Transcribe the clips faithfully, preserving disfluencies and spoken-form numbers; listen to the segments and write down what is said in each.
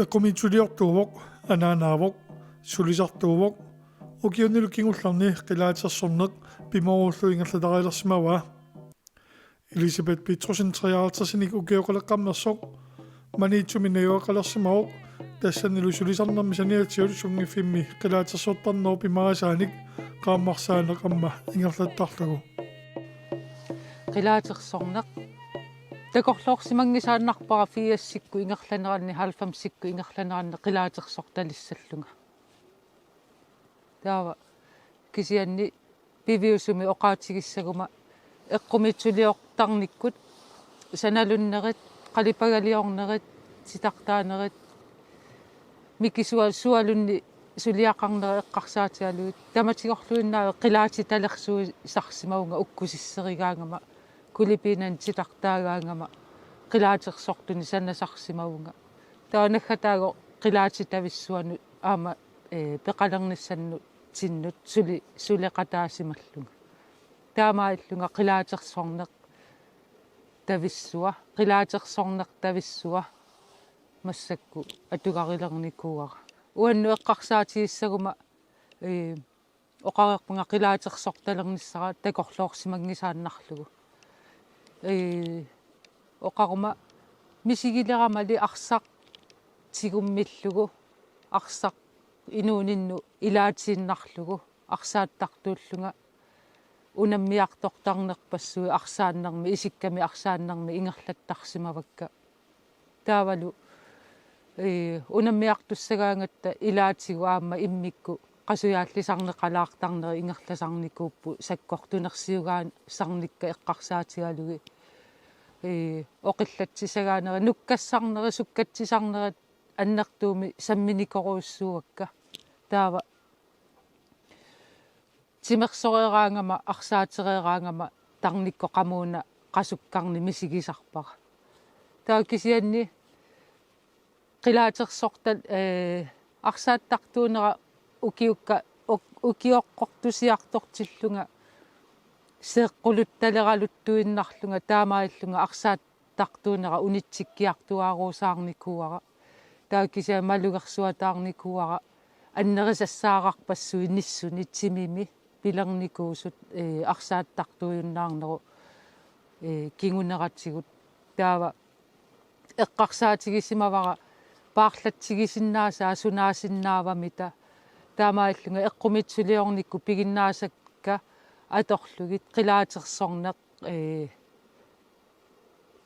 Eqqumiitsuliortuuvoq, anaanaavoq, sulisartuuvoq, ukiunilu kingullerni qilaatersorneq pimoorullugu ingerlatarilersimavaa. Elisabeth Petrussen treoghalvtredsinik ukioqaleqqammersoq Maniitsumi najugaqalersimavoq, tassanilu sulisarnermi saniatigut sunngiffimmi qilaatersortarnerup imaarisaanik qaammarsaaneq aamma ingerlattarlugu. Qilaatersorneq takorloorsimanngisaannarpara firsikkut ingerlaneranni, halvfemsikkut ingerlaneranni qilaatersortalissallunga. Taava kisianni piviusumik oqaatigissaguma eqqumiitsuliortarnikkut sanalunnerit, qalipagaliornerit, titartaanerit, mikisualuunniit suliaqarnerit eqqarsaatigalugit tamatigorluinnaavat qilaatitalersuisarsimavunga, ukkusisserigaangama, kulipiinani titartaagaangama, qilaatersortunik sanasarsimavunga. Taava naggataagut qilaatitavissuanut aamma, ee, peqalernissanut tinnut suli-, suleqataasimallunga. Taamaalillunga qilaatersorneq tavissua, qilaatersorneq tavissua massakkut atugarilernikuuara. Uannut eqqarsaatigissaguma, ee, oqareerpunga qilaatersortalernissara takorloorsimanngisaannarlugu. Ee, oqaruma misigileramali arsaq tigummillugu, arsaq inuuninnut ilaatiinnarlugu, arsaattartuullunga unammiartortarnerpassuit arsaannermi, isikkamik arsaannermi ingerlattarsimavakka. Taavalu, ee, unammiartussagaangatta ilaatigut aamma immikkut qasujaallisarneqalaartarnerit ingerlasarnikuupput sakkortunersiugaasarnikka eqqarsaatigalugit. Ee, oqillatsissagaaneri, nukkassarneri, sukkatsisarnerit annertuumik samminikorujussuuakka. Taava timersoreeraangama, arsaatereeraangama tarnikkut qamuuna qasukkarneq misigisarpara. Taava kisianni qilaatersortat, ee, arsaattartuunera ukiukka-, uk-, ukioqqortusiartortillunga seeqquluttaleraluinnarlunga, taamaalillunga arsaat- tartuunera unitsikkiartuaaruusaarnikuuara. Taava kisianni malugersuataarnikuuara, annerisassaararpassuit nissuni timimi pilernikuusut, ee, arsaattartuujunnaarnerup, ee, kinguneratigut. Taava eqqarsaatigisimavara paarlatsigisinnaasaa sunaasinnaavamita. Taamaalillunga eqqumiitsuliornikkut piginnaasakka atorlugit qilaatersorneq, ee,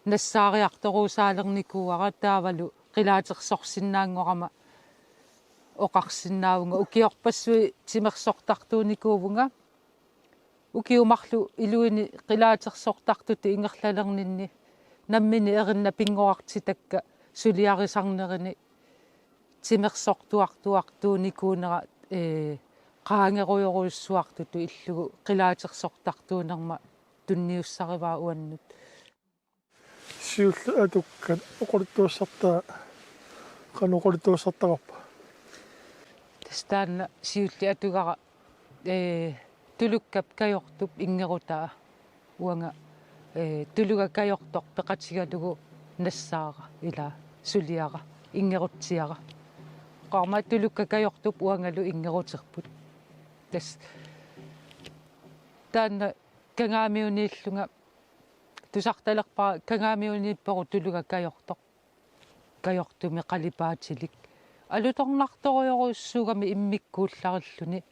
nassaariartoruusaalernikuuara, taavalu qilaatersorsinnaanngorama oqarsinnaavunga, ukiorpassuit timersortartuunikuuvunga. Ukiut marluk iluini qilaatersortartutut ingerlalerninni nammineq erinat pinngortitakka suliarisarnerini timersortuartuartuunikuunera, ee, qaangerujorujussuartutut illugu qilaatersortartuunerma tunniussarivaa uannut. Siulleq atukkat oqaluttuassartaa qanoq oqaluttuassartaqarpa? Tassa taanna siulleq atugara, ee, tulukkap kajortup inngerutaa. Uanga, ee, tuluga kajortoq peqatigalugu nassaara, ilaa, suliara, inngerutsiara. Oqarama tulukkap kajortup uangalu inngeruterput. Tassa taanna Kangaamiuniillunga tusartalerpara, Kangaamiuniippoq tuluga kajortoq. Kajortumik qalipaatilik. Alutornartorujorujussuugami immikkuullarilluni.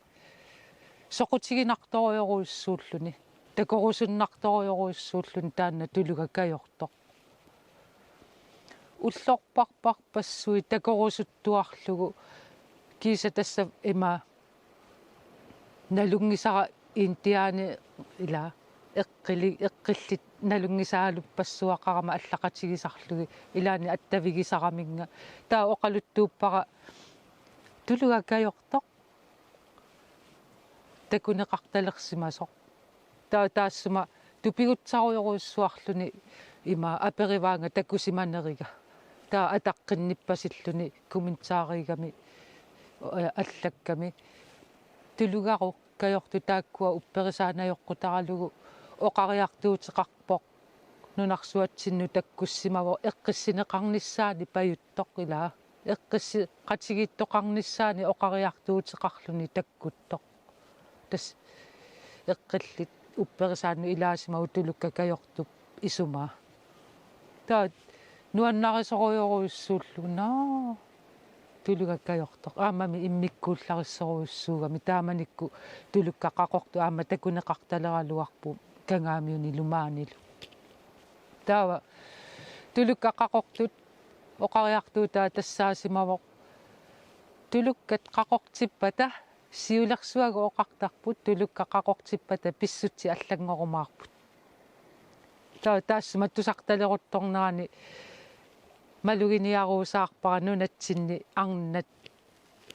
Soqutiginartorujorujussuulluni. Takorusunnartorujorujussuulluni taanna tuluga kajortoq. Ullorparparpassuit takorusuttuarlugu kiisa tassa ima nalunngisara indiaani ilaa eqqili-, eqqillit nalunngisaaluppassuaqarama allaqatigisarlugit ilaanni attavigisaraminnga. Taava oqaluttuuppara tuluga kajortoq takuneqartalersimasoq. Taava taassuma tupigutsarujorujussuarluni ima aperivaanga takusimaneriga. Taava ataqqinnippasilluni kommentaarigami, ee, allakkami. Tulugaru kajortoq taakkua upperisaanajoqqutaralugu oqariartuuteqarpoq. Nunarsuatsinnut takkussimavoq eqqissineqarnissaani pajuttoq ilaa. eqqisseqatigiittoqarnissaanik oqariartuuteqarluni takkuttoq. Tassa eqqillit upperisaannut ilaasimavoq tulukkat kajortup isumaa. Taava nuannarisorujorujussuullugu, naa, tulukkat kajortoq. Aammami immikkuullarissorujussuugami, taamanikkut tulukkat qaqortut aamma takuneqartaleraluarput Kangaamiunilu maanilu. Taava tulukkat qaqortut oqariartuutaa tassaasimavoq: Tulukkat qaqortippata, siulersuagut oqartarput, tulukkat qaqortippata pissutsit allanngorumaarput. Taava taassuma tusartaleruttornerani maluginiaruusaarpara nunatsinni arnat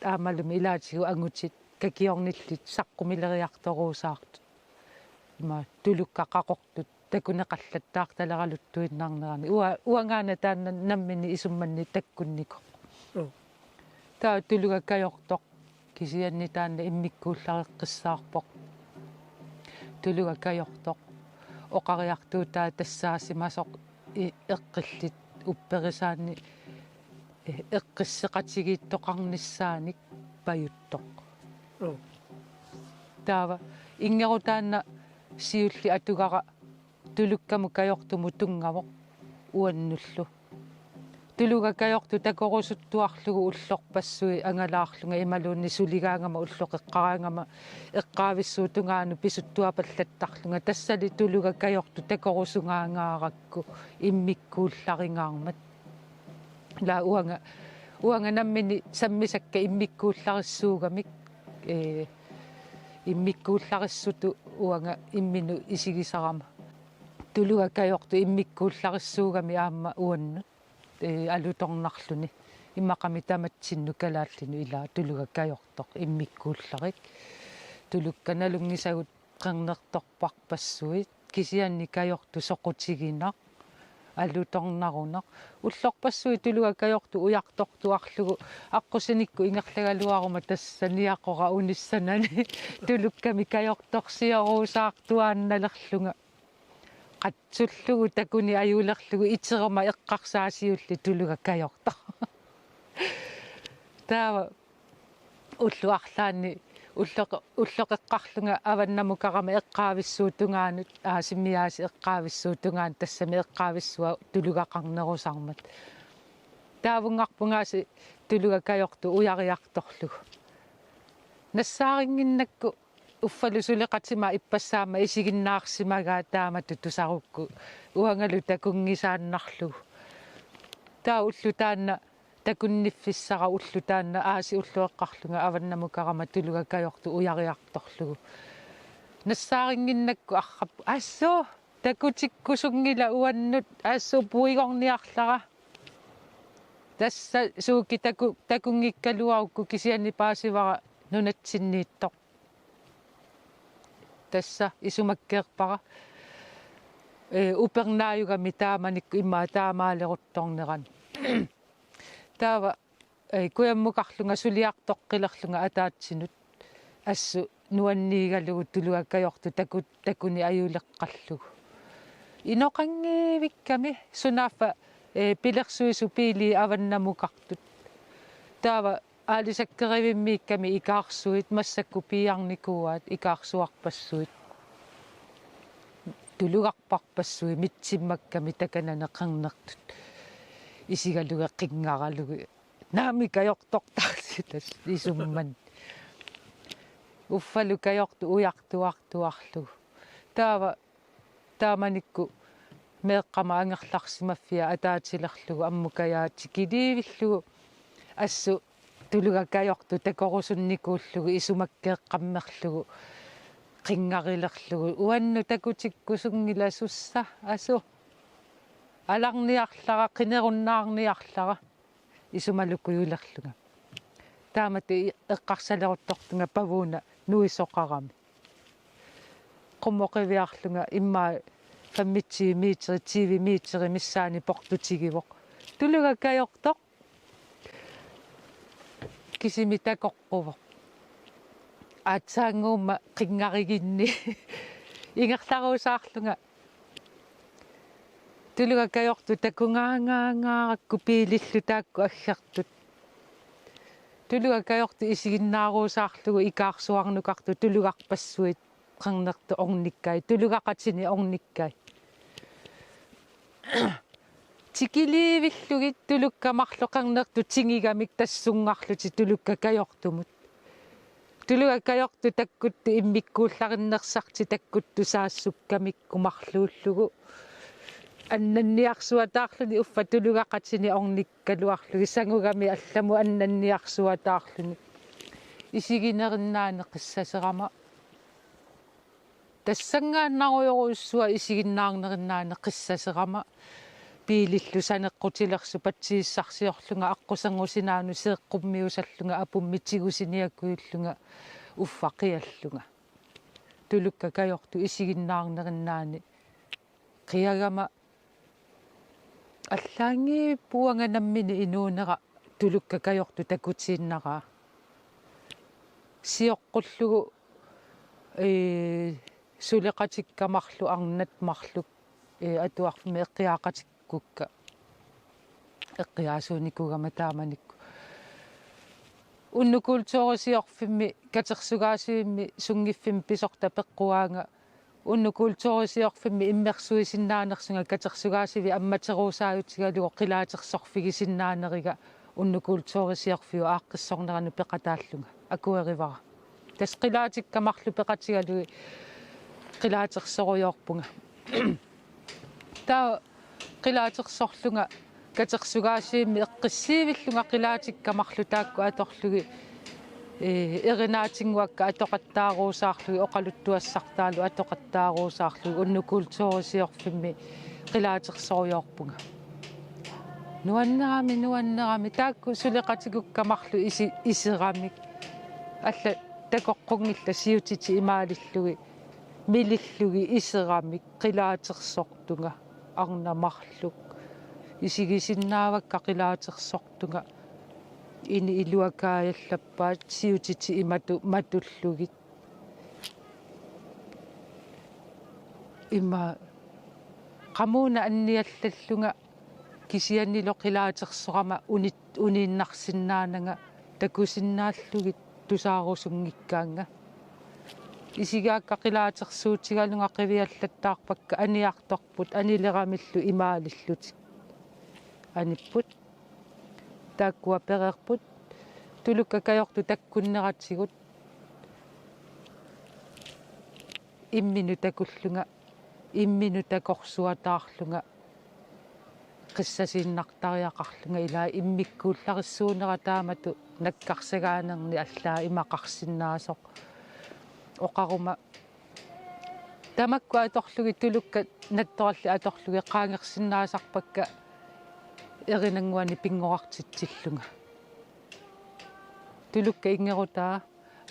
aammalumi ilaatigut angutit kakiornillit saqqumileriartoruusaartut. Ima tulukkat qaqortut takuneqallattaartaleraluttuinnarnerani. Ua-, uangaana taanna nammineq isummanni takkunnikoq. Joo. Taava tulukkat kajortoq kisianni taanna immikkuullareqqissaarpoq. Tulukkat kajortoq oqariartuutaa tassaasimasoq i-, eqqillit upperisaanni, eh, eqqisseqatigiittoqarnissaanik pajuttoq. Joo. Taava inngerutaanna siulleq atugara tulukkamut kajortumut tunngavoq uannullu. Tulukkat kajortut takorusuttuarlugu ullorpassuit angalaarlunga imaluunniit suligaangama ulloqeqqaraangama eqqaavissuup tungaanut pisuttuapallattarlunga, tassali tulukkat kajortut takorusungaangaarakku immikkuullaringaarmat. Ila uanga, uanga nammineq sammisakka immikkuullarissuugamik, ee, immikkuullarissutut uanga imminut isigisarama. Tulukkat kajortut immikkuullarissuugami aamma uannut, ee, alutornarluni. Immaqami tamatsinnut kalaallinut ilaa tulukkat kajortoq immikkuullarik. Tulukkat nalunngisagut qernertorparpassuit, kisianni kajortut soqutiginaq, alutornarunaq. Ullorpassuit tulukkat kajortut ujartortuarlugu, aqqusinikkut ingerlagaluaruma tassa niaqora unissanani tulukkamik kajortorsioruusaartuaannalerlunga. Qatsullugu takuneq ajulerlugu iteruma eqqarsaat siulleq tulukkat kajortoq. Taava ullut arlaanni ulloq-, ulloqeqqarlunga avannamukarama eqqaavissuup tungaanut, aasiit aasiit eqqaavissuup tungaanut, tassami eqqaavissua tulugaqarnerusarmat. Taavunngarpunga aasiit tulukkat kajortut ujariartorlugu. Nassaarinnginnakku uffalu suleqatimaa ippassaammat isiginnaarsimagaat taamatut tusarukku, uangalu takunngisaannarlugu. Taava ulloq taanna takunniffissara, ulloq taanna aasiit ulloqeqqarlunga avannamukarama tulukkat kajortut ujariartorlugu. Nassaarinnginnakku arrap: Assut, takutikkusunngilaq uannut, assut puigorniarlara. Tassa suukki taku-, takunngikkaluarukku kisianni paasivara nunatsinniittoq. Tassa isumakkeerpara, ee, upernaajugami taamanikkut immaqa taamaaleruttornerani. Taava, ee, kujammukarlunga suliartoqqilerlunga ataatsinut assut nuanniigalugu tulukkat kajortut taku-, takuneq ajuleqqallugu. Inoqanngivikkami sunaaffa, ee, pilersuisut biilit avannamukartut. Taava aalisakkerivimmikkamik ikaarsuit, massakkut piiarnikuuaat ikaarsuarpassuit. Tulugarparpassuit mitsimmakkami takanani qernertut. Isigalugit qinngaralugit: Naamik kajortortarsi tassa isummanni. Uffalu kajortut ujartuartuarlugu. Taava taamanikkut meeqqama angerlarsimaffia ataatilerlugu ammukajaa tikiliivillugu assut tulukkat kajortut takorusunnikuullugu isumakkeeqqammerlugu qinngarilerlugu: Uannut takutikkusunngilaq, sussa, assut alarniarlara, qinerunnaarniarlara. Isumalu kujulerlunga. Taamatut i-, eqqarsaleruttortunga pavuuna nuisoqarami. Qummut qiviarlunga immaqa femogtyve meteri, tyve meteri missaani portutigivoq. Tulukkat kajortoq. Kisimi takoqquvoq. Aatsaannguumma qinngariginni ingerlaruusaarlunga tulukkat kajortut takungaangaangaarakku biilillu taakku aggertut. Tuluga kajortut isiginnaarusaarlugu ikaarsuarnukartut tulugarpassuit qernertut ornikkai, tulugaqatinik ornikkai. Tikiliivillugit tulukka marluk qernertut tingigamik tassungarlutik tulukka kajortumut. Tuluga kajortut takkuttut immikkuullarinnersartik takkuttut saassukkamikku marluullugu. Annanniarsuataarluni uffa tulugaqatinik ornikkaluarlugit sangugami allamut annanniarsuataarluni. Isiginerinnaaneq qissaserama. Tassanngaannarujorujussuaq isiginnaarnerinnaaneq qissaserama. Biilillu saneqqutilersut patsisissarsiorlunga aqquserngup sinaanut seeqqummiusallunga apummi tigusiniakujullunga uffa qiallunga. Tulukka kajortut isiginnaarnerinnaaneq qiagama allaanngivippoq uanga nammineq inuunera tulukka kajortut takutiinnaraa. Sioqqullugu, ee, suleqatikka marluk arnat marluk, ee, atuarfimmi eqqiaaqatikkukka. Eqqiaasuunikugama taamanikkut. Unnuk Kulturisiorfimmi katersugaasivimmi sunngiffimmi pisortat peqquaanga Unnuk Kulturisiorfimmi immersuisinnaanersunga katersugaasivik ammateruusaajutigalugu qilaatersorfigisinnaaneriga Unnuk Kulturisiorfiup aaqqissornerani peqataallunga akuerivara. Tassa qilaatikka marluk peqatigalugit qilaatersorujoorpunga. Taava qilaatersorlunga katersugaasivimmi eqqissiivillunga qilaatikka marluk taakku atorlugit, ee, erinaatinguakka atoqattaaruusaarlugit oqaluttuassartaallu atoqattaaruusaarlugit Unnuk Kulturisiorfimmi qilaatersorujoorpunga. Nuannerami, nuannerami, taakku suleqatikukka marluk isi-, iseramik. Allat takoqqunngillat siutitit imaalillugit, milillugit iseramik qilaatersortunga. Arnat marluk isigisinnaavakka qilaatersortunga. Ini iluakaajallappaat siutitit imatut matullugit. Ima qamuuna anniallallunga kisiannili qilaatersorama uni-, uniinnarsinnaananga takusinnaallugit tusaarusunngikkaannga. Isigaakka qilaatersuutigalunga qiviallattaarpakka aniartorput anileramillu imaalillutik. Anipput. Taakkua pereerput. Tulukka kajortut takkunneratigut. Imminut takullunga, imminut takorsuataarlunga, qissasiinnartariaqarlunga ilaa immikkuullarissuunera taamatut nakkarsagaanerni allaat imaqarsinnaasoq. Oqaruma tamakku atorlugit tulukkat nattorallit atorlugit qaangersinnaasarpakka erinannguanik pinngorartitsillunga. Tulukka inngerutaa.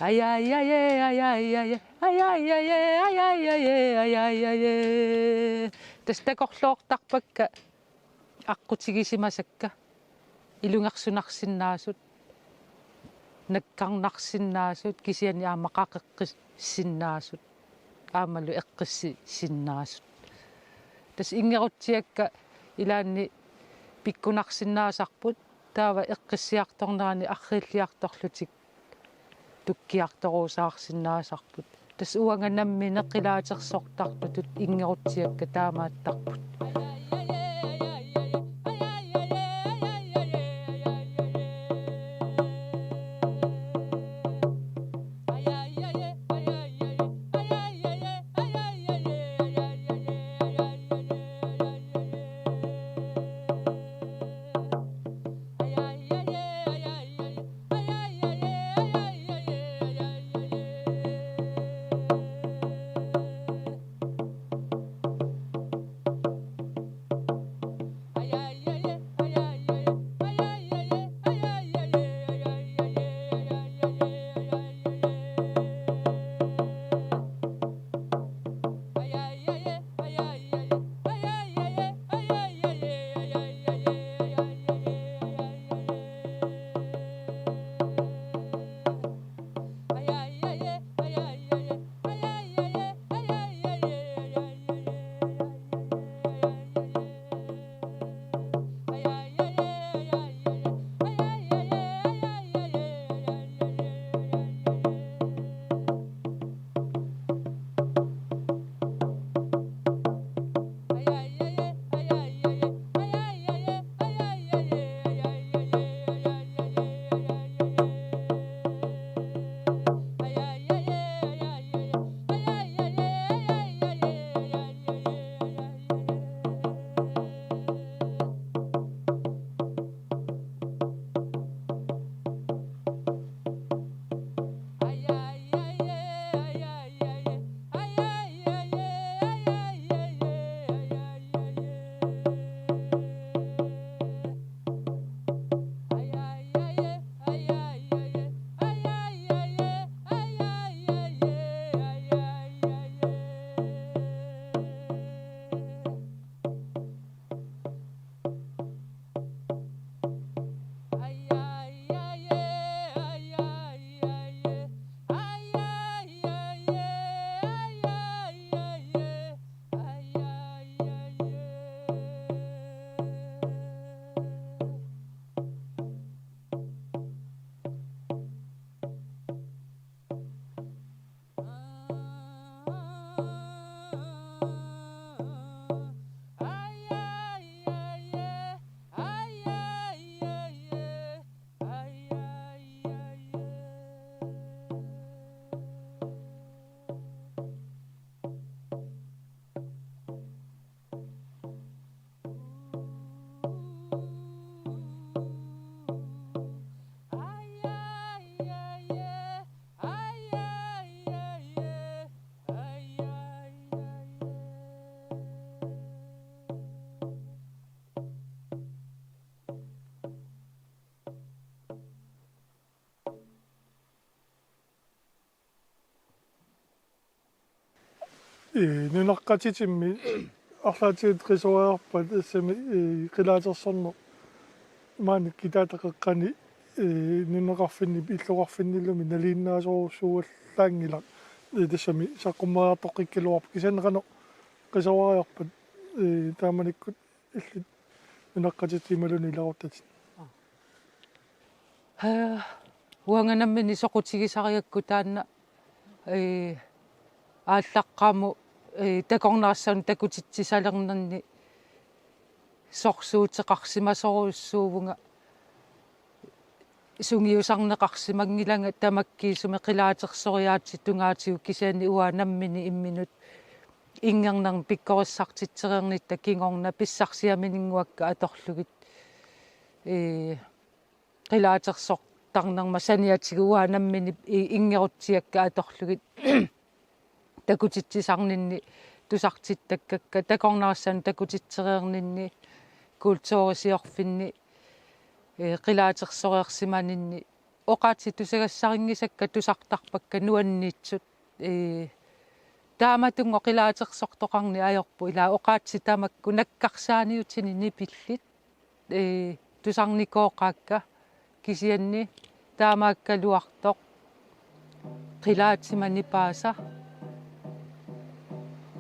Ajajaje, ajajaje, ajajaje, ajajaje, ajajaje. Tassa takorloortarpakka aqqutigisimasakka ilungersunarsinnaasut, nakkarnarsinnaasut, kisianni aamma qaqeqqissinnaasut, aammalu eqqissisinnaasut. Tassa inngerutsiakka ilaanni pikkunarsinnaasarput, taava eqqissiartornerani arriilliartorlutik tukkiartoruusaarsinnaasarput. Tassa uanga nammineq qilaatersortartutut inngerutsiakka taamaattarput. Ee, nunaqqatitimmi arlaatigut qisuariarpat tassami, ee, qilaatersorneq maani kitaata qeqqani, ee, nunaqarfinni illoqarfinnilumi naliginnaasorujussuuallaanngilaq, ee, tassami saqqummeriartoqqikkaluarpoq kisianni qanoq qisuariarpat, ee, taamanikkut illit nunaqqatitit imaluunniit ilaasortatit? Ee, uanga nammineq soqutigisarigakku taanna, ee, aallaqqaammut, ee, takornariassanut takutitsisalerninni sorsuuteqarsimasorujussuuvunga, sungiusarneqarsimanngilanga tamakkiisumik qilaatersoriaatsit tungaatigut kisianni uanga nammineq imminut inngernermik pikkorissartitsereernitta kingorna pissarsiamininnguakka atorlugit, ee, qilaatersortarnerma saniatigut uanga nammineq i-, inngerutsiakka atorlugit takutitsisarninni tusartittakkakka, takornariassanut takutitsereerninni, kulturisiorfinni, ee, qilaatersoreersimaninni, oqaatsit tusagassarinngisakka tusartarpakka nuanniitsut, ee, taamatunngooq qilaatersortoqarneq ajorput, ilaa oqaatsit tamakku nakkarsaaniutinik nipillit, ee, tusarnikooqaakka kisianni taamaakkaluartoq qilaatima nipaasa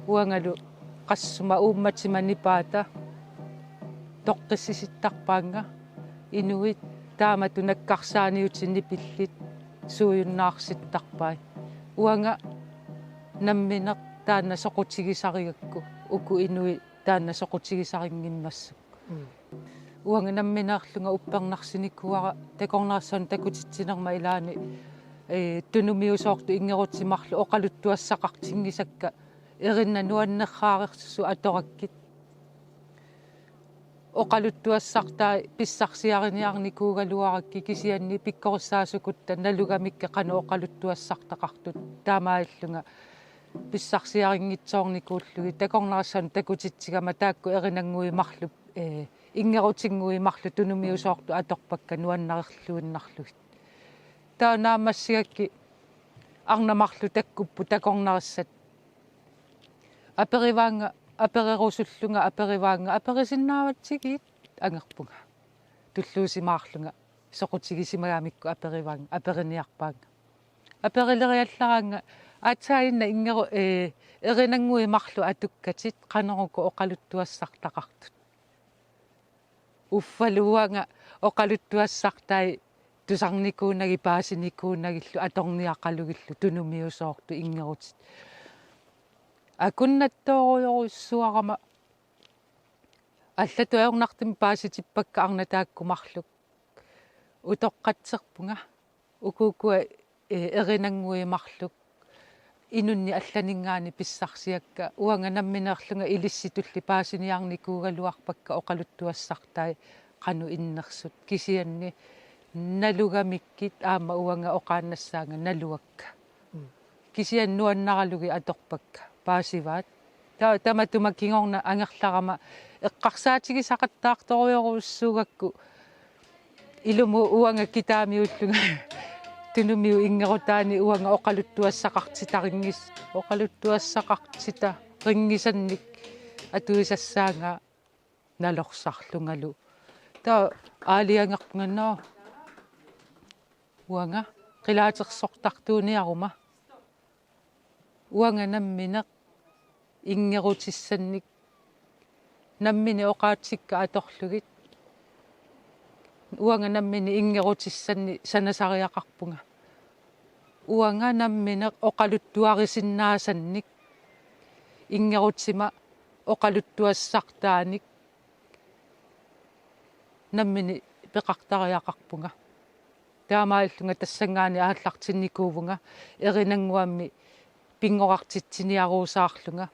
uangalu qassuma uummatima nipaata toqqissisittarpaannga inuit taamatut nakkarsaaniutit nipillit suujunnaarsittarpai. Uanga nammineq taanna soqutigisarigakku uku inuit taanna soqutigisarinnginnassuk. Mm. Uanga nammineerlunga uppernarsinikuuara takornariassanut takutitsinerma ilaanni, ee, tunumiusoortut inngerutit marluk oqaluttuassaqartinngisakka erinat nuanneraareersut atorakkit. Oqaluttuassartai pissarsiariniarnikuugaluarakkit kisianni pikkorissaasukutta nalugamikkit qanoq oqaluttuassartaqartut, taamaalillunga pissarsiarinngitsoornikuullugit takornariassanut takutitsigama taakku erinannguit marluk, ee, inngerutinnguit marluk tunumiusoortut atorpakka nuannarilluinnarlugit. Taava naammassigakkit arnat marluk takkupput takornarissat. Aperivaannga, apererusullunga aperivaannga: "Aperisinnaavatsigiit?" angerpunga. Tulluusimaarlunga soqutigisimagamikku aperivaannga, aperiniarpaannga. Aperileriallaraannga: "Aatsaannguaq inngeru-, ee, erinannguit marluk atukkatit, qanorooq oqaluttuassartaqartut?" Uffalu uanga oqaluttuassartai tusarnikuunagit paasinikuunagillu atorniaqalugillu tunumiusoortut inngerutit. Akunnattoorujorujussuarama allatut ajornartumik paasitippakka arnat taakku marluk. Utoqqatserpunga. Uku ukua, ee, erinannguit marluk inunnik allaninngaanniit pissarsiakka, uanga nammineerlunga ilissitulli paasiniarnikuugaluarpakka oqaluttuassartai qanoq innersut. Kisianni nalugamikkit aamma uanga oqaannassaanga naluakka. Mm. Kisianni nuannaralugit atorpakka paasivaat. Ta-, tamatuma kingorna angerlarama eqqarsaatigisaqattaartorujorujussuugakku ilumut uanga kitaamiullunga tunumiut inngerutaanni uanga oqaluttuassaqartitarinngis-, oqaluttuassaqartitarinngisannik atuisassaanga nalorsarlungalu. Taava aalajangerpunga: "Nå, uanga qilaatersortartuuniaruma." Uanga nammineq inngerutissannik, nammineq oqaatsikka atorlugit, uanga nammineq inngerutissannik sanasariaqarpunga. Uanga nammineq oqaluttuarisinnaasannik, inngerutima oqaluttuassartaanik nammineq peqartariaqarpunga. Taamaalillunga tassanngaanniit aallartinnikuuvunga erinannguamik pinngorartitsiniaruusaarlunga.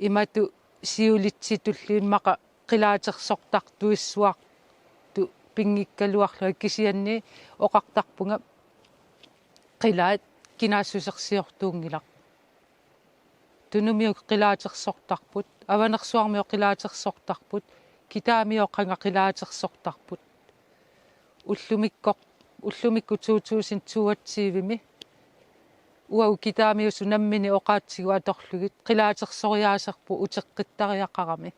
Imatut siulitsitulli immaqa qilaatersortartuissuartut pinngikkaluarlunga, kisianni oqartarpunga qilaat kinaassusersiortuunngilaq. Tunumiut qilaatersortarput, Avanersuarmiut qilaatersortarput, kitaamiut qanga qilaatersortarput. Ullumikko-, ullumikkut to tusind toogtyve-mi Uagut kitaamiusut nammineq oqaatsigut atorlugit qilaatersoriaaserput uteqqittariaqarami.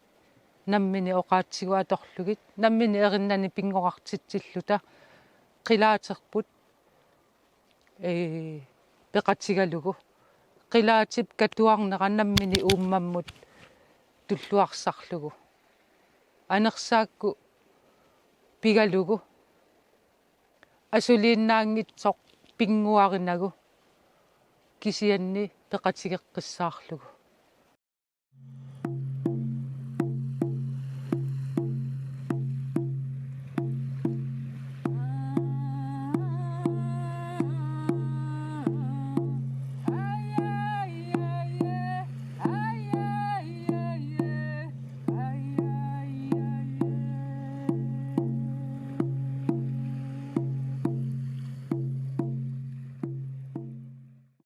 Nammineq oqaatsigut atorlugit, nammineq erinnani pinngorartitsilluta qilaaterput, ee, peqatigalugu. Qilaatip katuarnera nammineq uummammut tulluarsarlugu. Anersaakkut pigalugu. Asuliinnaanngitsoq pinnguarinagu. Kisianni peqatigeqqissaarlugu.